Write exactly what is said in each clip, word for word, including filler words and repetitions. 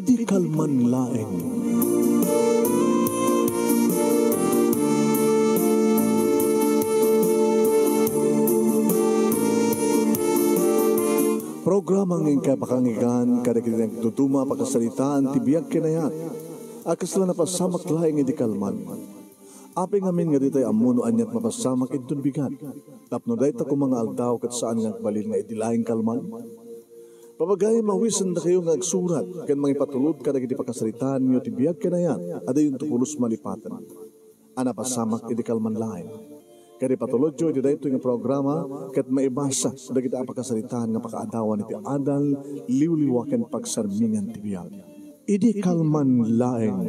Di kalman laeng. Programa nga inkay pakangigan kadagiti nagduduma a pakasaritaan ti biag ken ayat a kasla napasamak laeng idi kalman. Apay ngamin nga ditay ammo no aniat mapasamak inton bigat, tapno dayta koma nga aldaw ket saan nga agbalin nga idi laeng kalman? Papagayam, awisendakayo nga agsurat ken mangipatulod kadagiti pakasaritaanyo ti biag ken ayat a diyonto pulos malipaten a napasamak idi kalman laeng. Ket ipatulodyo iti daytoy nga programa ket maibasa dagiti a pakasaritaan nga pakaadawan iti adal, liwliwa ken pagsarmingan ti biag. Idi kalman laeng.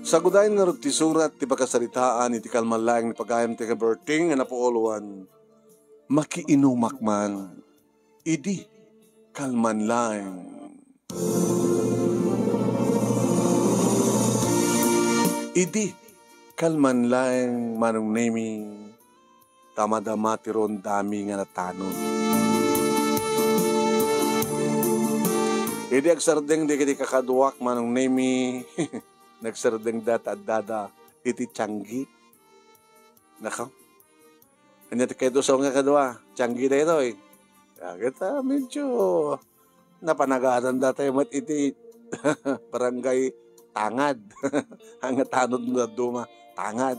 Sagudayen ngarud ti surat ti pakasaritaan iti kalman laeng ni pagayam ti Berting nga napuoloan, makiinumak man idi kalman laeng. Idi kalman laeng, Manong Nemi, ta madama ti rondami nga natanod. Idi agsardeng dagiti kakaduak, Manong Nemi, nagsardengda ta addada iti tianggi. Naka, ania ti kayto sa nga kadua? Tianggi daytoy. Agita, medyo napanagatan datayo met iti barangay Tangad. Ang tanod na duma, Tangad.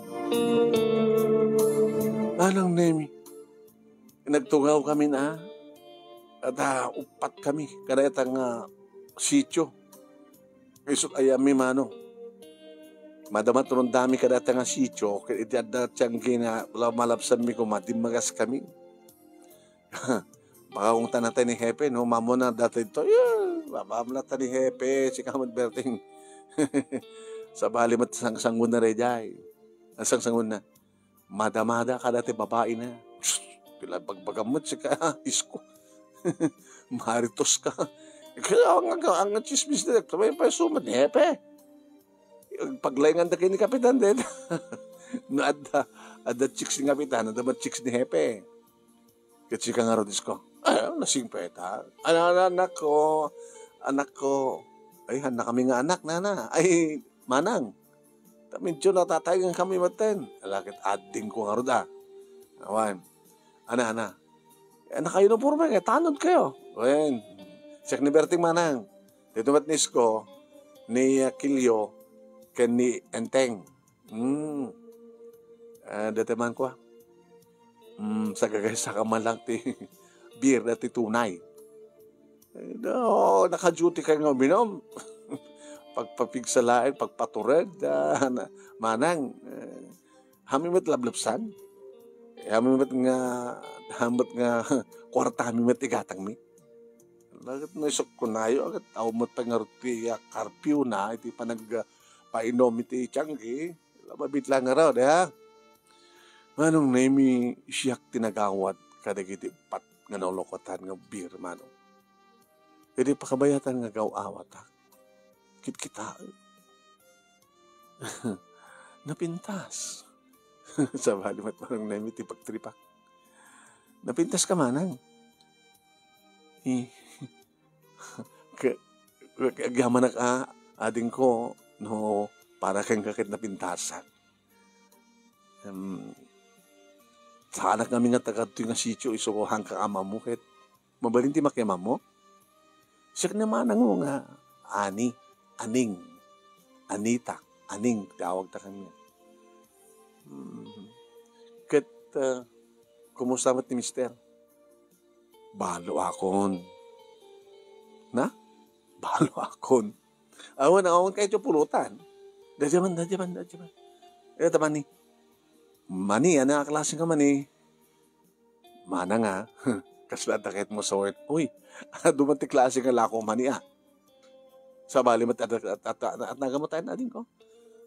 Manang Nemi, nagtungaw kami na. At, ah, upat kami. Kadayta nga sitio. Isut ayami mano. Madama ti rondami kadayta nga sitio. Ket iti adda tianggi na la-, malabsanmi koma, dimmagas kami. Baka kung tanatay ni Hepe, no? Mamuna dati ito, yeah, mabamla ta ni Hepe, si Kamat Berting. Sabali met sang-, sangun na rejay. Ang sang-, sangun na. Madamada ka dati babae na. Psst, pila bagbagam met si ka, isko. Maritos ka. Kaya ang, ang, ang chismis na, sabay pa sumat ni Hepe. Paglaingan da kay ni Kapitan din. No, adda, adda chicks ni Kapitan, adda man chicks ni Hepe. Ket sika ngarud, isko. Ay, nasingpet, ha? Ano, ano, anak ko, anak ko. Ay, handa kami nga anak, nana. Ay, manang. Kami, Diyo, natataengan kami maten. Ala, ket ading ko ngarud, ah. Awan. Ana, ana. Eh, naka-uniforme, eh, tanod kayo. Wen. Siak ni Berting manang. Dito met ni isko, ni, ah, Kilio, ken ni Enteng. Hmm. Ah, dati man ko, ah. Hmm, sagagaysa ka man lang ti beer dati tunay. Eh, no, naka-duty ka nga uminom. Pagpapigsa laeng, pagpatured, ah, na, manang, eh, hami met lablabsan. Eh, hami met nga, hami met nga, kwarta hami met igatangmi. Bakit no isok kunayo, agad tao met pangarot ti, ah, curfew na, iti panag, ah, painom iti tianggi. Lababit lang ngarud, ha? Manong Nemi, siak ti nagawad kadagiti pat nga naulukotan nga beer, manong. Idi pakabayatan nga gaw-awatak, kitkitaek. Napintas. Sabali met Manong Nemi ti pagtripak. Napintas ka, manang? Eh, Ke-, ke-, agyamanak a, adingko, no, para kenka ket napintasan. Em, saanak ngamin nga taga ditoy nga sitio, isu ko hangka amammo ket mabalin ti makiamammo? Siak ni manangmo nga Ani, Aning, Anita, Aning ti awagta kaniak. Hmm. Ket, ah, kumusta met ni Mister? Balo akon. Na? Balo akon. Awan, awan kayo pulutan. Dadyaman, dadyaman, dadyaman. Eh, ta mani. Mani, ano nga klase nga mani? Mana nga. Kasla ta kahit mo sawit. Uy, duman ti klase nga lako mani, ah. Sabali met, at, at, at, at, at, nagamat tayo na din ko.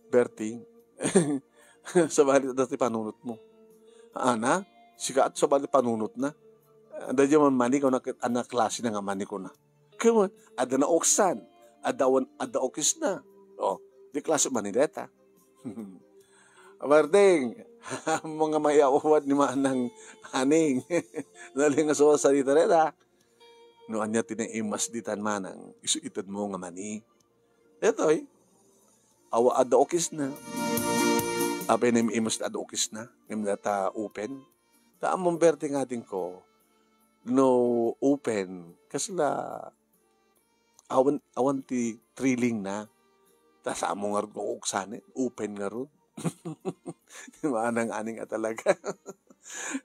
Berting. Sabali met ti panunot mo. Ana, sika at sabali panunot na. Adda di man mani ko na, anak klase na nga mani ko na. Kaya, adda na oksan, adda wan, adda okis na. Oh, di klase mani deta. Berting, mga mayawad ni manang aning. Naling nga suwa salita deta. No ania ti naimas ditan manang, isu itedmo nga mani. Daytoy, awa adda ukisna. Apay naimas adda ukisna, ngem dayta open. Ta ammom, Berting, adingko, no open, kasla awan, awan ti thrilling na. Ta sa amo ngarud nga uksanen, open ngarud. Manang aning a talaga.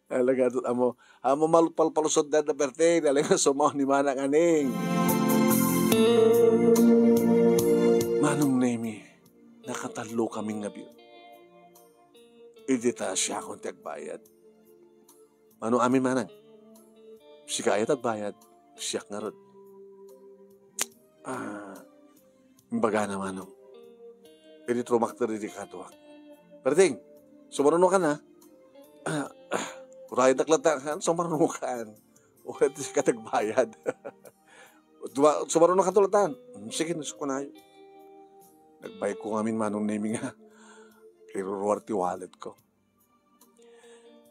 Talaga, amo, amo mal-, palpalusot da, da, Berting, talaga, sumaw ni Manang Aning. Manong Nemi, nakatallo kami nga biag. Idi ta siakon ti agbayad. Mano amin manang? Sika aya ti agbayad, siak ngarud. Ah, imbagana manong. Idi trumakter idi kaduak. Berting, sumarunokan, ha? Ah, ah, urayendak latta, kan, sumarunokan. Uray ti sika ti agbayad. Dua, sumarunokan to latta. Hmm, sige, nasukunayo. Nagbayad ko ngamin manong Nemi nga. Iruruar ti wallet ko.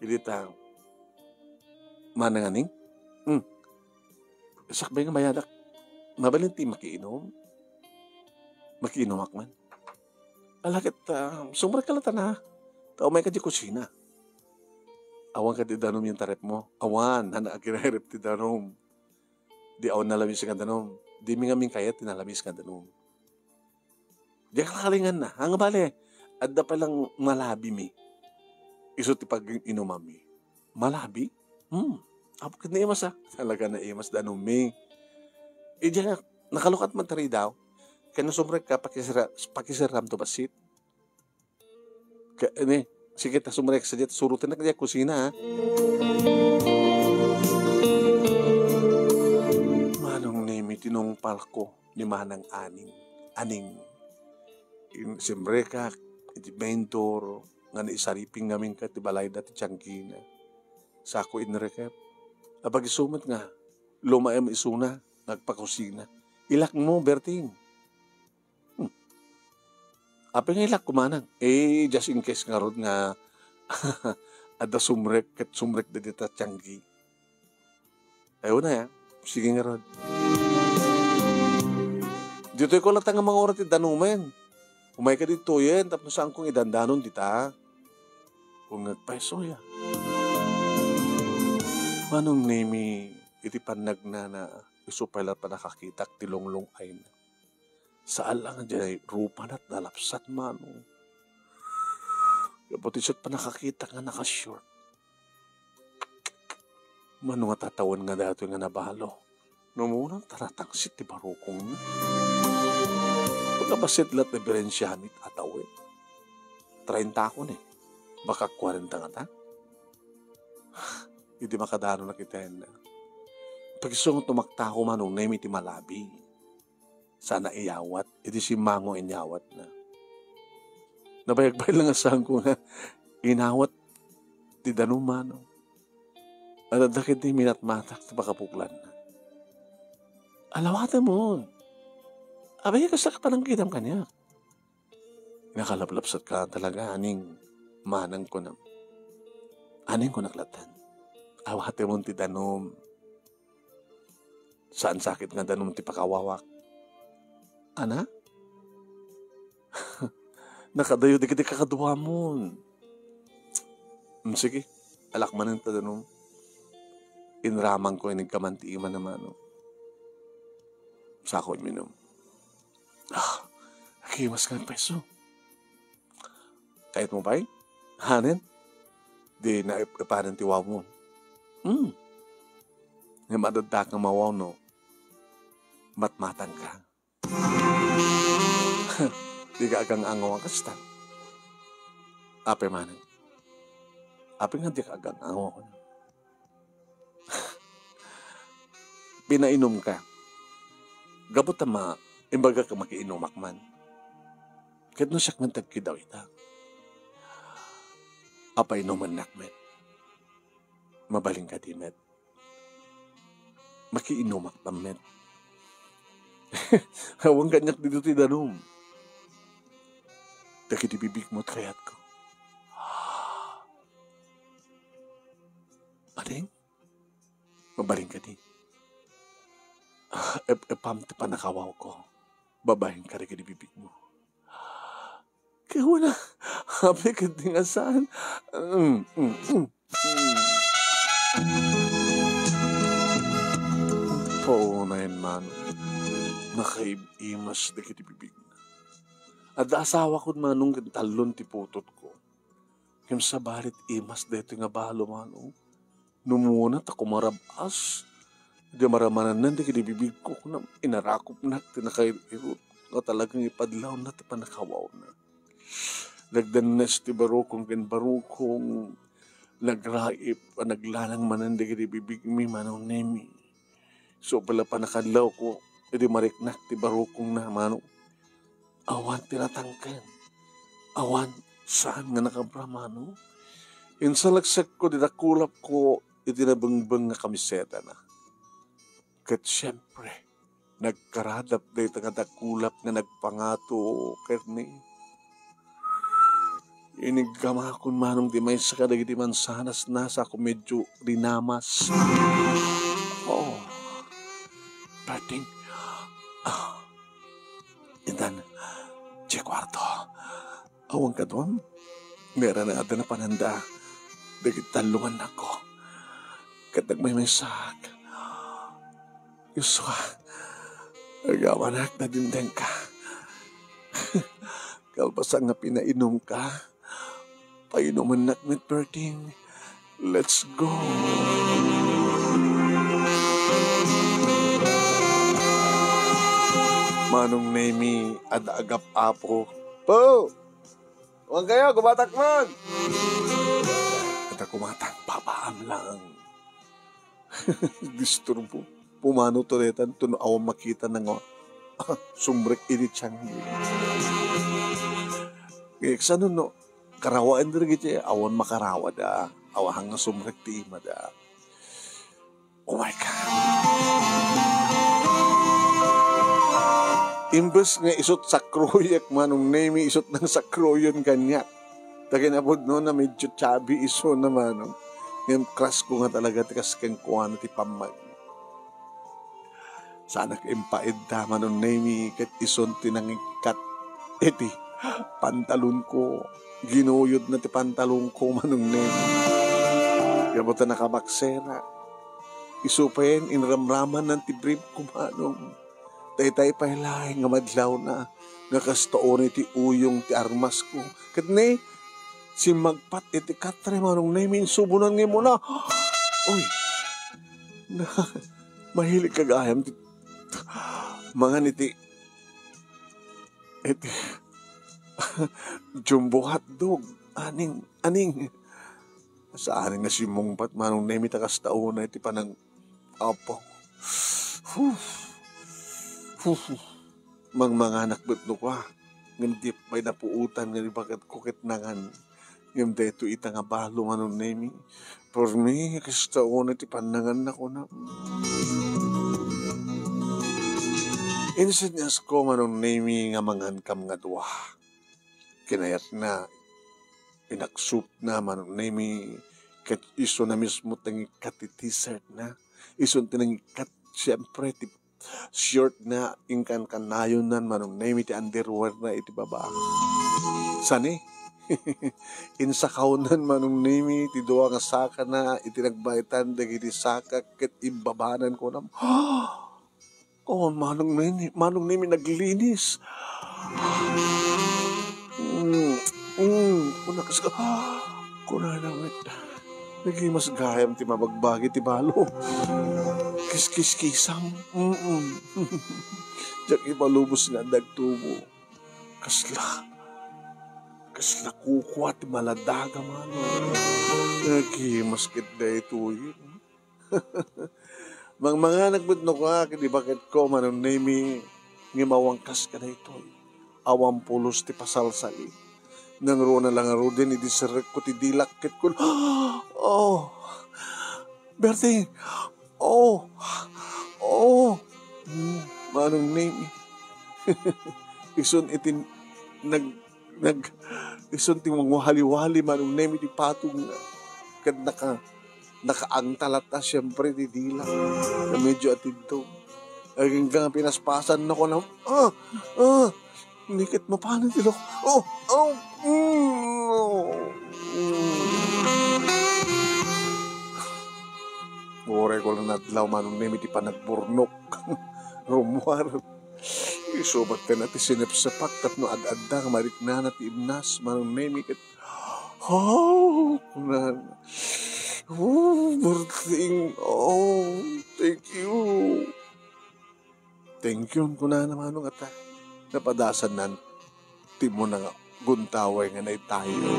Idi ta, Manang Aning? Hmm. Sakbay nga mayadak. Mabalin ti makiinom? Makiinumak man. Ala ket, ah, sumrek ka latta na. Ta umayka di kusina. Awan kadi danum iti ref mo? Awan, haan a kinay ref ti danum. Di awan nalamis nga danum. Dimi ngamin kayat ti nalamis nga danum. Diak nakalinganna. Haan nga bale, adda pay lang malabimi. Isu ti pag-inumammi. Malabi? Hmm. Apo ket naimas, ah. Talaga naimas danummi. Idiay nga, nakalukat man ti ridaw. Ken no sumrekka, pakisera-, pakiseramto bassit. Ka-, ini, sige ta sumrek sadiay, surotennak diay kusina, ha. Manong Nemi, tinungpalko ni Manang Aning, Aning. In-, simrekak iti main door nga naisariping ngamin ket ti balayda ti tianggina. Sako inrekep. Apag-isu met nga lumaem isuna nga agpakusina. Ilakmo, Berting. Hmm. Apay nga ilakko manang? Eh, just in case ngarud nga adda sumrek ket sumrekda dita tianggi. Ay, una, ya. Sige ngarud. Ditoy ko latta nga mangura ti danumen. Umayka ditoyen tapno saankon idandanon dita. Kung agpayso, ya. Manong Nemi, iti pannagnana, isu pay la pannakakitak ti lunglung-ayna. Saan la nga diay rupana ti nalapsat, manong. Gapu ti isu ti pannakakitak nga naka-short. Mano nga tatawen nga daytoy nga nabalo? No muna, ta natangsit ti barukongna. Pagkabassit la ti diperensiami ti tatawen. Treinta ko ni. Baka kwarenta ngata. Idi makadanonak itayenna. Pagsungot tumakta ko manong Nemi ti malabi. Sana iyawat, idi simmango inyawatna. Nabayag pay la nga saanko nga inawat ti danum manong. Adda ketdi minatmatak ti pakapuklanna. Alawatemon. Abay, kasta ka panangkitam kaniak. Nakalaplapsat ka talaga, aning manang kunam. Aning kunak latan. Awatemon ti danum. Saan sakit nga danum ti pakawawak. Ana? Nakadayo dagiti kakaduamon. Mm, sige, alak manen ta danum. Inramang ko inigkaman ti ima na mano. Sako minum. Ah, akimas nga peso. Kayat mo pay? Hanen? Di na ip-, ipanen ti wawmo. Hmm. Nga madadda ka mawaw no. Matmatang ka. Di ka agang-angaw a kasta. Apay manen? Apay nga di ka agang-angaw? Pinainumka. Gapu ta ma-, imbagak makiinumak man. Ket no siak man ti agkidaw ita. Apainumennak met. Mabalin kadi met. Makiinumak ta met. Awan kaniak dito ti danum. Dagiti bibig mo ti kayatko. Ading? Mabalin kadi. ep-epam ti pannakawawko babaen kadagiti bibigmo. Kayatna, apay, ket di nga saan. Mm, mm, mm, mm. Paunay, Manong. Nakaib-imas dagiti bibigna. Adda asawakon, Manong, ken tallon ti putotko. Ngem sabali ti imas daytoy nga balo, Manong. Numuna ta kumarab-as. Idi maramanan dagiti bibigko, kunam, inarakupnak ti nakair-irot nga talagang ipadlawna ti pannakawawna. Nagdannes ti barukong ken barukong, nagraip a naglanang manen dagiti bibigmi, Manong Nemi. Isu pay la pannakadlawko, idi mariknak ti barukongna, Manong. Awan ti natangken. Awan, saan nga nakabra, Manong. Insalaksekko ti dakulapko iti nabengbeng nga kamisetana. Ket siempre, nagkaradap dayta nga dakulap nga nagpangato ket ni Iniggamakon, Manong, ti maysa kadagiti mansanasna sa ako medyo rinamas. Oh, Berting. Ah, intan, ti kuarto. Awan kaduam. Ngarana adda napananda dagiti tallo nga annakko. Ket nagmaymaysak. Yusua, agawnak, nadindengka. Kalpasan nga pinainumka, painumennak met, Berting. Let's go. Manong Nemi, adda agap-apo. Po! Wan kayo, gumatak man! Adda gumatak, papaam lang. Disturbo. Pumano to detan, to no awan makita na nga sumrek iti tiangmi. Ngem saan no karawaen dagiti awan makarawada, awan nga sumrek ti imada. Oh my God. Imbes nga isut sakroyek, Manong Nemi, isut nang sakroyon kaniak. Ta kinapudno na medyo chubby isu na, Manong. Ngem crush ko nga talaga ti kas kenkuana ti pammag. Saanak impaidda, Manong Nemi, ket isun ti nangikkat iti pantalonko. Ginuyod na ti pantalonko, Manong Nemi. Gapu ta nakabaksera. Isu payen, inramraman nan ti brief ko, Manong. Daytay pay laeng nga madlawna, nga kasta unay ti uyong ti armasko. Ket ni, simmagpat iti katre, Manong Nemi, insubonan nga immuna. Uy! Na, mahilig ka gayam ti mangan iti, iti jumbo hotdog. Aning, aning. Saan nga simmungpat, Manong Nemi, ta kasta unay ti panang-, Apo. Huh. Huh. Mangmanganak met no kua. Ngem di pay napuotan nga di baket ko ket nangan. Ngem daytoy ita nga balo, Manong Nemi. Permi, kasta unay ti pannanganna, kunam. Insenyasko, Manong Nemi, nga mangankam nga dua. Kinayatna, inaksupna, Manong Nemi, ket isuna mismo ti nangikkat ti t-shirtna. Isun ti nangikkat, siempre, ti shortna, inkankannayonnan, Manong Nemi, ti underwearna iti baba. Sani? Insakawnan, Manong Nemi, ti dua nga sakana iti nagbaetan dagiti saka ket imbabanan, kunam. Oh, Manong Nemi, Manong Nemi, naglinis. Mm, mm, kunakas ka. Kunana met. Nagimas gayam ti mabagbagi ti balo. Kiskiskisam. Mm-mm. Diak ipalubos nga dagtubo. Kasla, kasla kukua ti maladaga, Manong. Nagimas ket daytoy. Mangmanganak met no kua ket ibaketko, Manong Nemi, ngem awan kas kadaytoy. Awan pulos ti pasalsali. Nangruna la ngaruden idi serrekko ti dilak ket kun, oh, Berting! Oh! Oh! Hmm, Manong Nemi. Isun iti nag-, nag-, isun ti mangwaliwali, Manong Nemi, ti patog nga ket naka-, nakaangtal latta, siempre, ti dila nga medyo atidto. Agingga nga pinaspasan na ko na, ah, ah, ni ket mapanen ti lok. Oh, oh, mm, oh, mm. Uray ko lang nadlaw, Manong Nemi, ti panagburnok. Rummuar. Isu met ken ti sinepsepak tapno ad-adda nga mariknana ti imnas, Manong Nemi, ket, oh, kunana. Oh, Berting. Oh, thank you. Thank you, kunana, Manong, ata napadasannan ti umuna nga guntaway nga naitayo.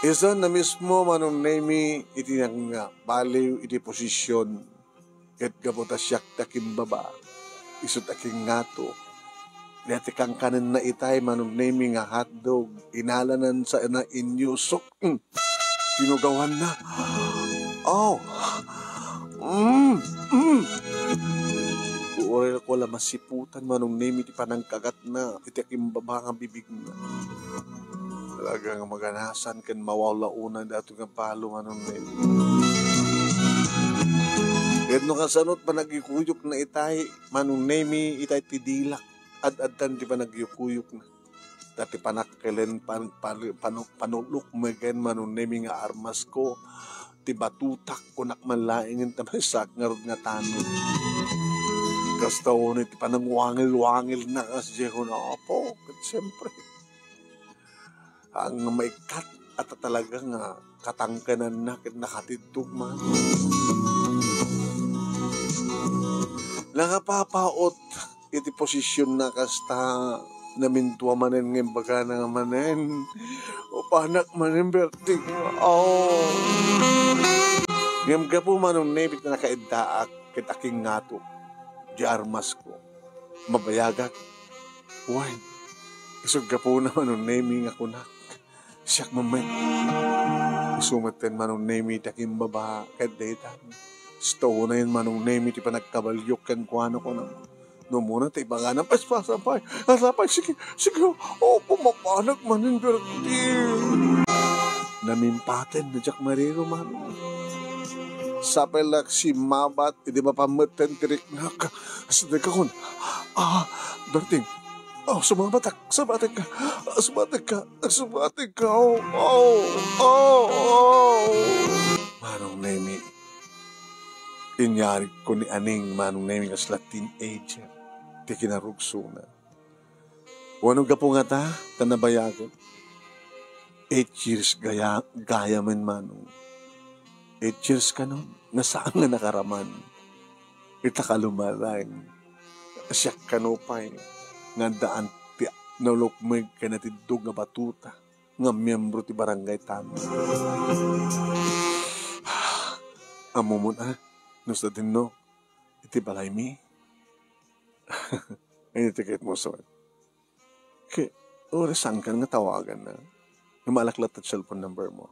Isu na mismo, Manong Nemi, iti nga baliw iti posisyon, ket gapu ta siak ti akimbaba, isu ti akingngato. Nia ti kankanenna itay, Manong Nemi, nga hotdog, inalanan sana inyusok. Mm. Tinugawanna. Oh. Mm. Mm. Uray ko la masiputan, Manong Nemi, ti panangkagatna iti akimbaba nga bibigna. Talaga nga maganasan ken mawawlaonan daytoy nga balo, Manong Nemi. Ket no kasano ti panagyukuyokna itay, Manong Nemi, itay ti dilak, ad-addan ti panagyukuyokna. Ta ti panakkelen, pan-, pan-, panu-, panulok megen, Manong Nemi, nga armasko, ti batutak, kunak man laengen ta maysaak ngarud nga tanod. Kasta unay ti panangwangil-wangilna kas diay kunak, Apo, ket siempre, ang maikkat at talaga nga katangkenanna ket nakatiddog man. Nangapapaut iti posisionna kasta, namindua manen nga imbagana nga manen, "Mapanak manen, Berting." Oh. Ngem gapu, Manong Nemi, ta nakaiddaak ket akingngato di armasko, mabayagak. Wen, isut' gapuna, Manong Nemi, nga kunak, "Siak met." Isu metten, Manong Nemi, ti akimbaba ket daytan. Kasta unayen, Manong Nemi, ti panagkabaliok kenkuana, kuna, "No umuna ta ibaganam, paspasa pay. Asa pay, sige, sige, opo, mapanak manen, Berting." Namimpaten na diak mariro, Manong. Sapay la simmabat idi mapan metten ti riknak. Sumbabatek, kun, "Ah, Berting, oh, sumbabatek, sumbabatek ka, sumbabatek ka, sumbabatek ka, oh, oh, oh, oh." Manong Nemi, inyarigko ni Aning, Manong Nemi, kasla teenager ti kinarugsona. Wenno gapu ngata, ta nabayagen. Eight years gaya-, gayamen, Manong. Eight years kano, nga saan nga nakaraman. Ita kalumalaeng, siak kano pay, nga addaan ti nalukmeg ken natiddog nga batuta, nga miyembro ti barangay tamin. Ammomon a, no sadinno, iti balaymi. Ay, iti kayatmo, sir. Ke, uray saankan nga tawaganna. Imalak latta ti cellphone number mo.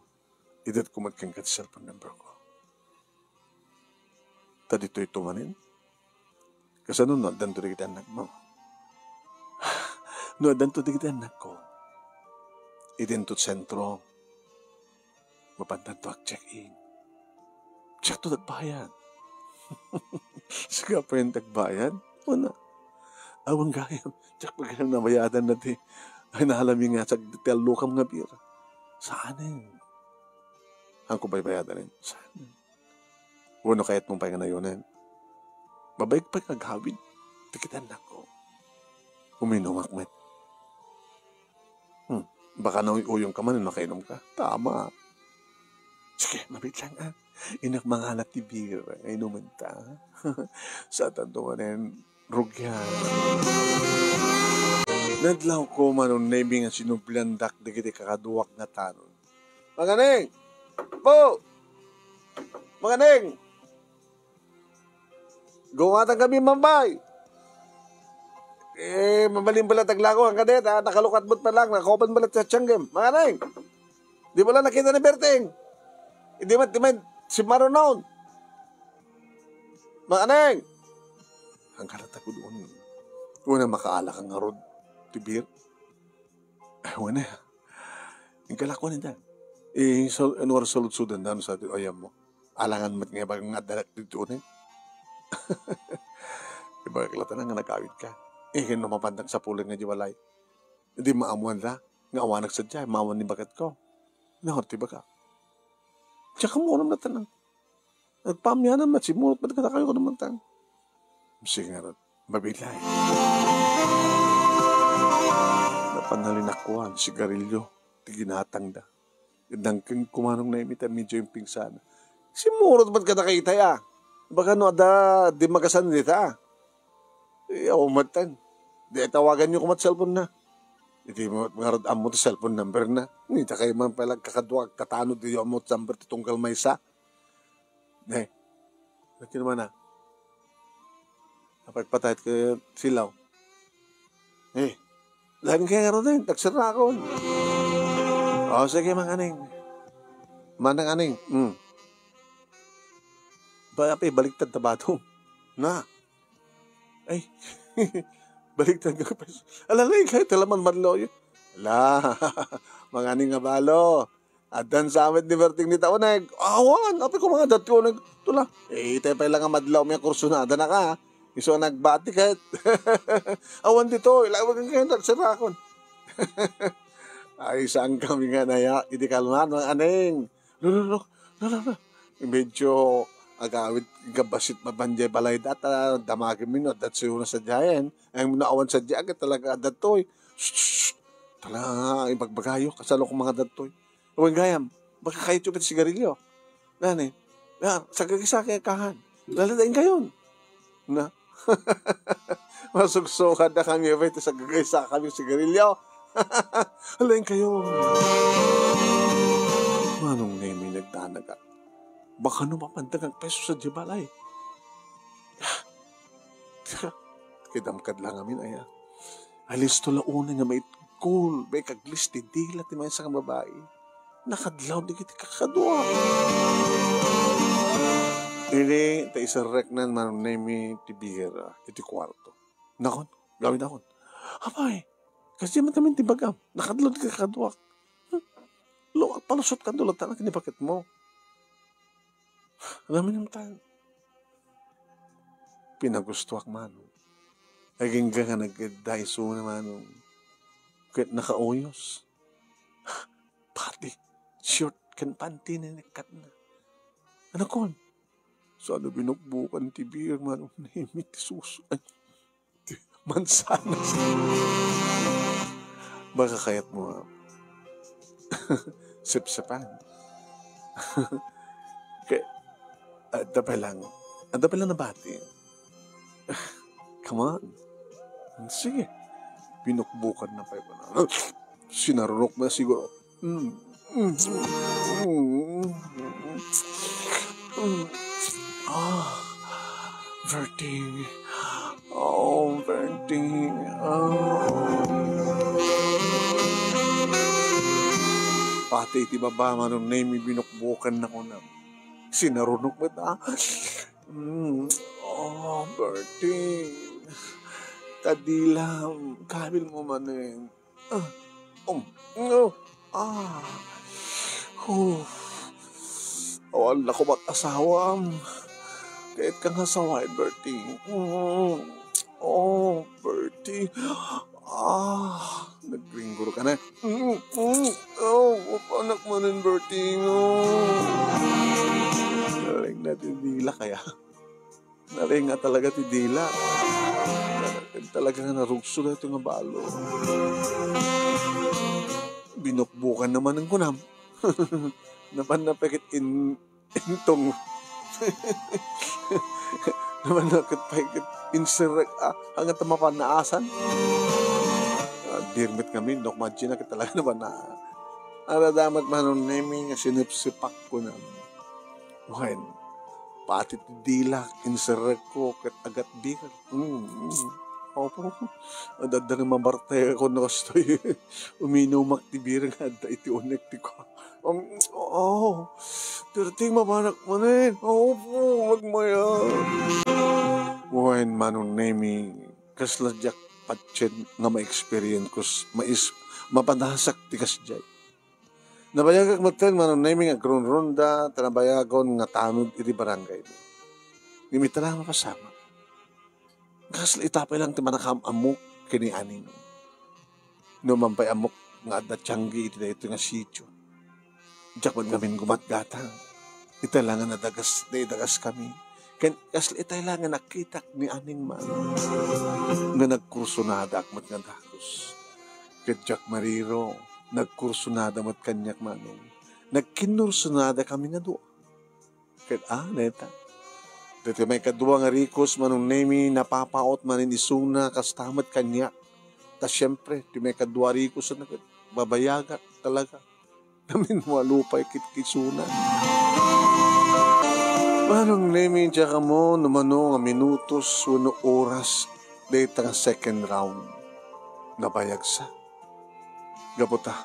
Idatko met kenka ti cellphone number ko. Ta ditoy to manen. Kasano no addanto dagiti annakmo? No addanto dagiti annakko, idinto ti sentro. Mapantanto ak check-in. Check to tagbayad. Sika pa yung tagbayad? Wala. Awan gayam. Check pa gayam nabayadan na ti. Ay, naalami nga check ti allokam nga beer. Saan eh? Ang ko baybayadan eh. Saan? Wano kayat mo pay nga nayunen? Babaik pay kagawid. Ti kitaennak ko. Uminumak met. Hmm, baka nauy-uyong ka man, nakainom ka. Tama. Sige, mabitlang, ah. Inak mangalat ti beer. Inumen ta. Sa tanto manen, rugyan. Nadlaw ko, Manong Nemi, nga sinubliandak dagiti kakaduak nga tanon. Manganing! Po! Manganing! Gungatan kami, mambay. Eh, mabalin pala taglako, ang kadet, ah, nakalukat mo't pala, nakopan pala sa tiyang game. Manganing! Di pala nakita ni Berting. Hindi man, di man, si Maronon. Manganing! Ang kalatago doon. Wala makaalak ang arod. Ti beer. Ay, wala. Ang kalakwan nita. Eh, so, ano oras sa lutsudan, dano sa atin, ayam mo. Alangan met nga ibagam nga addanak ditoy uneg. Ibagak latta nga nagawidka. Iken no mapannak sapuleng nga di balay. Idi maammoanna nga awanak sadiay, maammoan ni baketko. Nahon ti ibagak. Diak ammo latta. Nagpaamianan met, simmurot met kadakayo, kunam latta. Sige ngarud, mabilay. Napan nalinakuan, sigarilyo, ti ginatangda. Nangken kumanong naimita, medyo impingsana. Simmurot met kadakayo itay, a. Baka no adda di magasan dita, a. Yaw, matan. Di tawaganyo koma ti cellphone na. Iti mo, ngarud ammo ti cellphone number na. Ni, dakay man pala agkakadua, agtatano, di ammo ti number ti tunggal maysa. Ne. Nagkinamana. Napagpatayat ko silaw. Eh, laeng kaya ngarud, eh, nagserrakon. O, sige, Mang Aning. Manang Aning, hmm. Ba, ape, baliktad ta bato. Na. Ay, baliktad nga pwesto. Ala, laeng kaya, talaman madlaw yun. Ala, Mang Aning nga balo. Addan sa amin ni Berting ni Tauneg. Awan, apay ko nga dati uneg. Tula. Eh, itay pay lang nga madlaw mi a kursunada na ka. Isu a nagbati ket. Awan dito, ilawag ang kayo, nagsirakon. Ay, saan kami nga naya? Idi kalman, Mang Aning. Lo, lo, lo, lo, lo, lo. Medyo agawid gabasit mabanjay balay data, damagin mi no, datso yun sa jayen. Ay, muna awan sa jayen, talaga datoy. Shh, shh, shh. Talaga, ibagbagayo, kasalo ko mga datoy. Wen gayam, baka kayo ti sigarilyo. Nani? Na, sagagisa kay kahan. Laladain kayon. Na? Masuksukad na kami, abay, ti sagagisa kami sigarilyo. Alain kayo. Manong Nemi nagdanagan. Baka no mapandagan peso sa di balay. Kidamkad lang amin, aya. Alisto la unay nga maitgul, may kaglis ti dila ti maysa nga babai. Nakadlaw dagiti kakadua. Idi ta iserreknan Manong Nemi ti bira iti kuarto. Nakon, gawid akon. Apay, kasi man kami ti bagam. Nakadlaw dagiti kakaduak. Lo, palusot ka, dulat na kinipakit mo. Alam mo naman tayo. Pinagustuak, Manong. Agingga nga nagdayso na, Manong. Ket nakauyos. Pati, short ken panty ni nekkatna. Ano kon? Sana binukbukan ti beer, Manong Nemi, ti suso. Ay, mansanas. Baka kayat mo, ah, sipsipan. Kay, adda pa lang, adda pa lang nabati. Come on. Sige. Binukbukan na pa yun. Sinarunok na siguro. Mm. Mm. Mm. Mm. Ah, Berting. Oh, Berting. Ah. Pati iti baba, Manong Nemi, binukbukan na ko na. Sinarunok met, ah. Mm. Oh, Berting. Kadilam, kabil mo manen. Ah, um, oh, ah. Huh. Awan la ko mat-asawam. Kayat ka nga asaway, Bertie. Mm. Oh, Bertie. Ah, nagringgor ka na. Mm, mm. Oh, anak manen, Bertie. Oh. Galing na, tinila kaya. Naringa talaga ti dila. Talaga nga narugso daytoy nga balo. Binukbukan na manen kunam. Napan na pay ket in-, intong. Napan na ket pay ket inserrek, ah, hanggang ta mapan naasan. Ah, dirmit kami, nok madjina ket talaga napan na. Ara damat Manong Nemi nga sinipsipak kunam. Wen, pati ti dilak, inserrek ko ket agatbir. Mm, mm. Opo. Adda nga mabartek ko no kastoy. Uminumak ti bir nga adda iti unek ti kua. Um, oo. Perting mabanak manen. Opo, agmayat. Wen, Manong Nemi, kasla diak patien nga ma-experience ko s-, mais-, mapadasak ti kasdiay. Nabayagak metten, Manong Nemi, nga agrunrunda ta nabayagon nga tanod iti barangay. Ngem ita la nga mapasamak, kasla ita pay lang ti mannakaam-ammok ken ni Aning. Numan pay ammok nga adda tiangge iti daytoy nga sitio. Diak met ngamin gumatgatang. Ita la nga nadagas, naidagaskami. Ken kasla itay la nga nakitak ni Aning man nga nagkursonadak met nga dagus. Ket diak mariro, nagkursonada met kaniak, Manong. Nagkinnursonadakami nga dua. Ket, ah, neta. Daytoy maikadua nga rikos, Manong Nemi, napapaot manen isuna, kasta met kaniak. Ta siempre, ti maikadua rikos, ano, ket babayagak talaga. Naminwalo pay ket isuna. Manong Nemi, diak ammo no mano nga minutos wenno oras dayta nga second round. Nabayagsa. Gapu ta,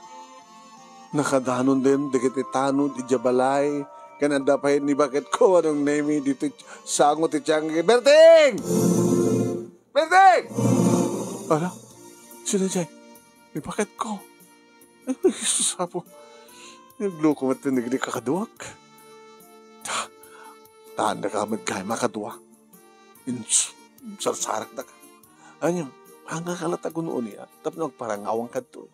nakadanon den dagiti tanod idiay balay, ken adda pay ni baketko, Manong Nemi, ditoy sango ti tiangge. Berting! Berting! Ala, sino diay? Ni baketko. Ay, Jesus, Apo. Nagloko met dagiti kakaduak. Ta, taanda ka met gayam a kadua. Ins-, sarsarakda ka. Ania, anga ka la ta gunoni, a? Tapno agparangawang kadto.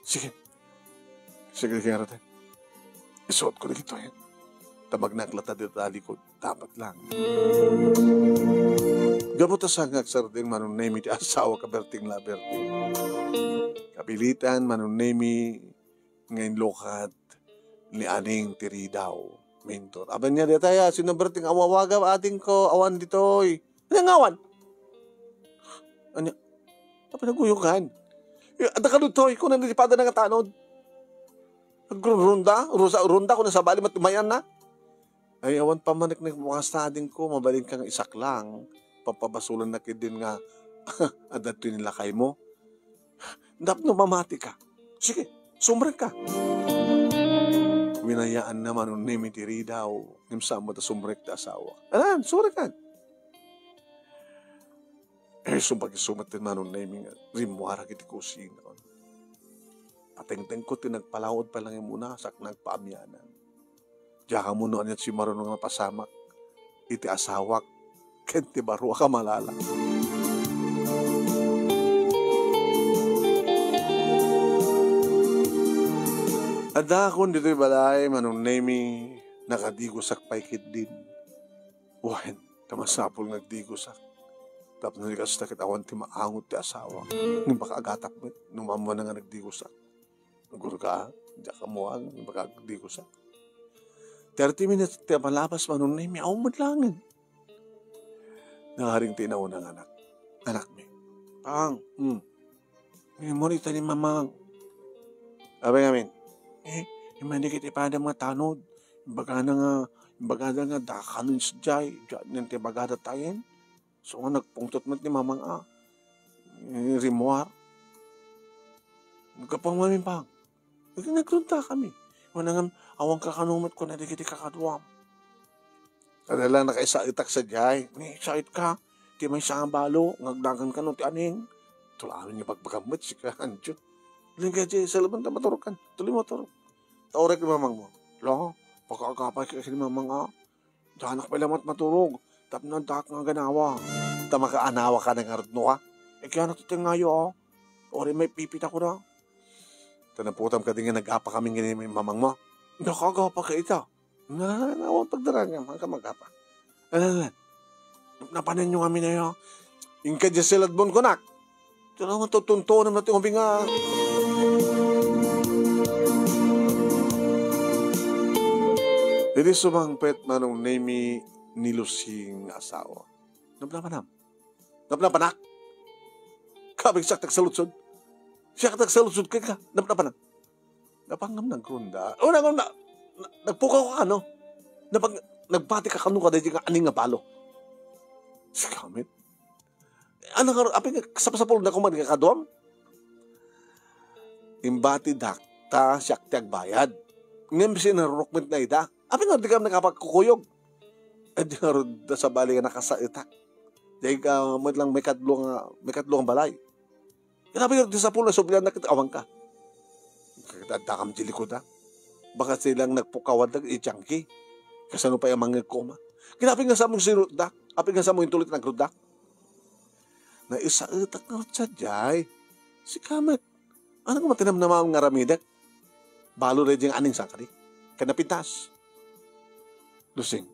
Sige. Sige, sige, arate. Isuot ko dagitoy. Tabagnak la ta dita likod. Dapat lang. Gapu ta saan nga agsardeng, Manong Nemi, ti asawa ka Berting la, Berting. Kapilitan, Manong Nemi, nga inlukad ni Aning ti Ridaw. Mintor. Aben niya, detaya, sino Berting, awawaga, adingko, awan ditoy. Ania nga awan? Ania? Apay naguyongan? Eh, adda kano toy, kuna nalipatan na nga tanod. Agrunrunda, rusa, runda, kuna sabali, matumayan na. Ay, awan pammaneknek mo kasta, adingko, mabalin ka nga isaklang, papabasolan na ketdin nga, adda toy ni lakay mo. Tapno mamati ka. Sige, sumrek ka. Winayaan na Manong Nemi ti Ridaw, ngem saan met a sumrek ti asawa. Anan, sumrek ka. Eh, sumbag isu met ti Manong Nemi nga rimmuarak iti kusina. Patengtengko ti nagpalaod pay lang imuna, sak nagpaamianan. Diak ammo no ania ti simaruno nga mapasamak iti asawak ken ti baro a kamalala. Addaakon ditoy balay, Manong Nemi, nakadigosak pay ketdin. Wen, ta masapul nga agdigosak. Tapno di kasta ket awan ti maangot ti asawak. Ngem baka agatak met no maammoanna nga nagdigosak. Gurga, diak ammuan, baka agdigosak. Thirty minutes ti malabas, Manong Nemi, awan met laeng. Nakaring ti inauna nga anak. Anakmi. Pang, hmm. Ngem ita ni Mamang. Apay ngamin? Eh, immanik iti padam nga tanod. Imbagana nga, imbagada nga dakanen sadiay, diay ti bagada tayen. So nga nagpungtot met ni Mamang a, eh, rimmuar. Naggapuam ngamin, Pang. Nag-, nagrunta kami. Wen, ngem awan ka kano met kuna dagiti kakaduam. Adda lang nakaisaetak sadiay. Ni, saet ka. Ti maysa nga balo, nga agdagan kano ti Aning. Tulawen nga bagbagam met, sika, anjo. Lingga, Jay, sa laban ta maturog kan. Tuloy maturog. Ta uray ni Mamang mo. Lo, pakaagapay ka ni Mamang, a. Dianak pay lamat maturog. Tapno addaak nga ganawa. Ta makaanawa ka na ngarud no, a. Ikianak ti tengngayo, a. Uray maipipita ko da. Ta naputam kadi nga nagapa kami ni Mamang mo. Nakagapa ka ita. Na, na, awan pagdaragam, haan ka magapa. Ala, ala. Napanenyo ngamin ayo. Inka diay sa ladbon kunak. Talaga tutuntuan naman natin ubing nga. Idi sumangpet Manong Nemi ni Lusing nga asawa. Napnapanam. Napnapanak. Kabig siak ti agsaludsod. Siak ti agsaludsod kenka. Napnapanak. Napangam nagrunda. O, na, na, na, nagpukaw ka, no? Napag-, nagbati ka kano kadaydi nga Aning nga balo. Sikamit. Ano nga, apay nga, sapasapul na kuman nga kaduam? Imbati dak, ta siak ti agbayad. Ngem sinarurok met na ida. Apay nga, di ka nakapagkukuyog. Eh, di nga rod, sabali nga nakasaetak. Di ka, met lang may kadlo nga, may kadlo nga balay. Grabe yung disapul na sublian na kita, awan ka. Addakam ti likuda. Baka sila nagpukawan iti tiangki. Kasano pay a mangngegko, ma? Ket apay nga saanmo sirutda? Apay nga saanmo intulit nagrutda? Naisaetak ngarud sadiay. Sika met. Ania nga matinamnamam nga aramidek? Balo daydiay nga aning sangkadi. Ket napintas. Lusing,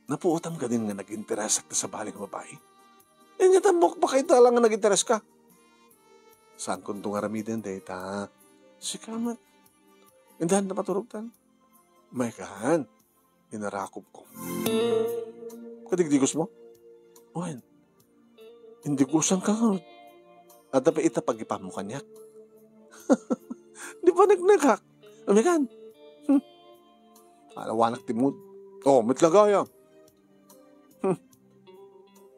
napuotam kadin nga naginterasak ta sabali nga babai? Inyat ammok, baka ita lang nga naginteraska. Saankonto nga aramiden dayta. Sika met. Indahan ta maturogtan. Maykan, inarakopko. Kadigdigosmo? Wen, indigosanka ngarud. Adda pay ita pagipammo kaniak. Di paneknekak. Amigan. Hmm. Alawanak ti mood. Oh, met la gayam. Hmm.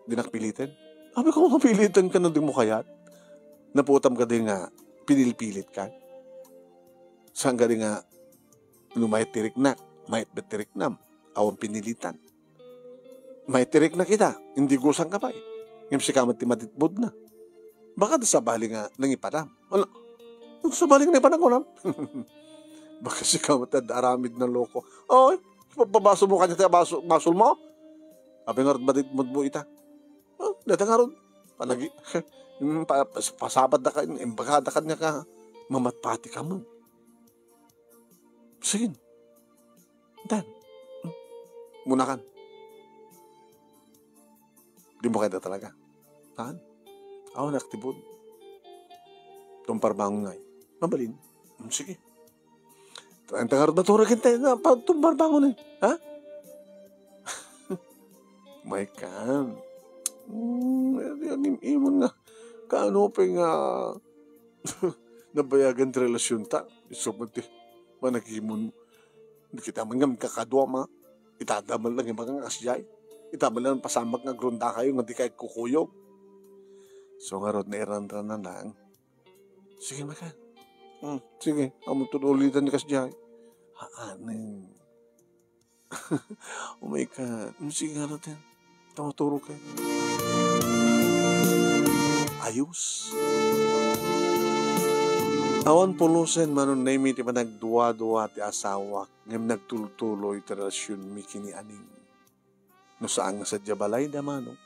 Dinak piliten. Apay ko, mapilitenka no dimo kayat. Napuotam kadi nga pinilpilitkan. Saan kadi nga no mayat ti riknak, mayat met ti riknam. Awan pinilitan. Mayat ti riknak ita, indigosanka pay. Ngem sika met ti matitmudna. Baka ta sabali nga nangipadam. Ala, sabali nga nangipadam, kunam? Baka sika met ti adda aramid, naloko. Oy, pabasolmo kaniak ti baso-, basolmo? Apay ngarud matitmudmo ita? Oh, dayta ngarud. Panagi-, mm, pa-, pas-, pasabatda ka, imbagada kaniak a mamatpatikam. Sige. Dan. Hmm. Munakan. Dimo kayat talaga. Saan? Awan aktibon. Tumparbangon ngay. Mabalin. Hmm, sige. Anta ngarud maturog ket ta-, na, pa-, tumparbangon, eh. Ha? Maykan. Hmm, adi, anim-imon nga. Kaano pay nga nabayagan ti relasionta? Isu met ti panagimon. Kita man nga magkakaduam, a. Ita adda man lang ibaga nga kasdiay. Ita man lang pasamak nga agrundakayo nga dikay agkukuyog. So, ngarud, nairanranan lang. Sige, maykan. Hmm, sige. Ammom ti ulitan ti kasdiay. Haanen. Oh my God. Hmm, sige, ngarud, ten. Tama, turo ka. Ayos. Awan pulosen, Manong Nemi, ti panagduadua ti asawak, ngem nagtultuloy ti relasionmi ken ni Aning. No saan nga sadia balayda, Manong.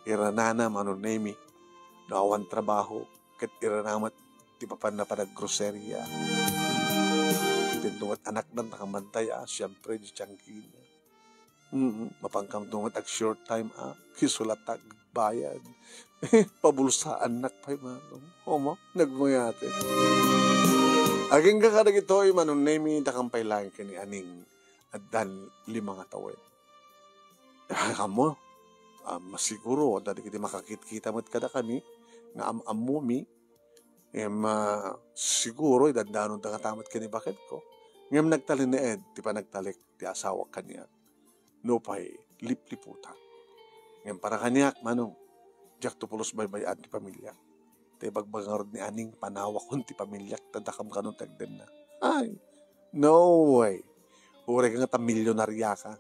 Iranana, Manong Nemi, no awan trabaho, ket irana met ti papanna panaggroseria. Ket no met anakna ti nakabantay, a, siempre, di tiangkina. Mm, mapankam no met ag-short time, a, isu latta agbayad. Pabulsaannak pay, Manong. Omo, nagmayat. Agingga kadagitoy, Manong Nemi, dakam pay laeng ken ni Aning addan lima nga tawen. Ammo, ah, masiguro, adda dagiti makakitkita met kadakami, nga am-ammomi, em, ah, siguro, idaddanonda ngata met ken ni baket ko. Ngem nagtalinaed ti panagtalek ti asawak kaniak. Nupay lipliputan. Ngem para kaniak, Manong, diakto pulos baybay-an ti pamiliak. Ta ibagbaga ngarud ni Aning, panawakon ti pamiliak, ta dakam kano ti agdenna. Ay, no way. Uray ka ngata milyonariaka,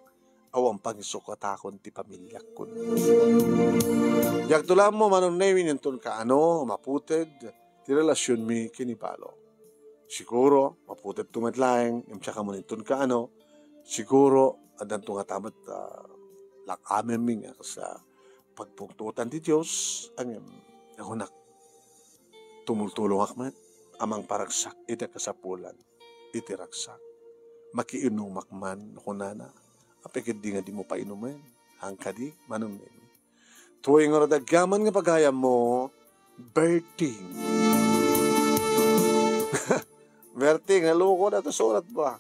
awan pangisukatan ti pamiliak, kun. Diakto la ammo, Manong Nemi, no inton kaano maputed ti relasionmi ken ni Balo. Siguro, maputedto met laeng, ngem siak a, no inton kaano, siguro, addanto ngata met, ah, lak-amenmi nga kas, ah, pagpungtotan ti Dios, ngem, nakunak, tumultulongak met a mangparagsak iti kasapulan iti ragsak. Makiinumak man, kunana. Apay ketdi nga dimo painumen? Haan kadi, Manong Nemi? Tuloy ngarud agyaman nga pagayammo, Berting. Berting, naloko da to surat ba?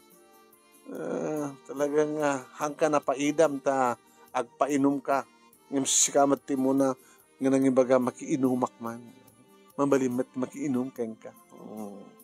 Ah, talagang, ah, hangka napaidam ta agpainumka. Ngem sika met ti umuna nga nangibaga, makiinumak man. Mabalin met makiinum kenka. Mm.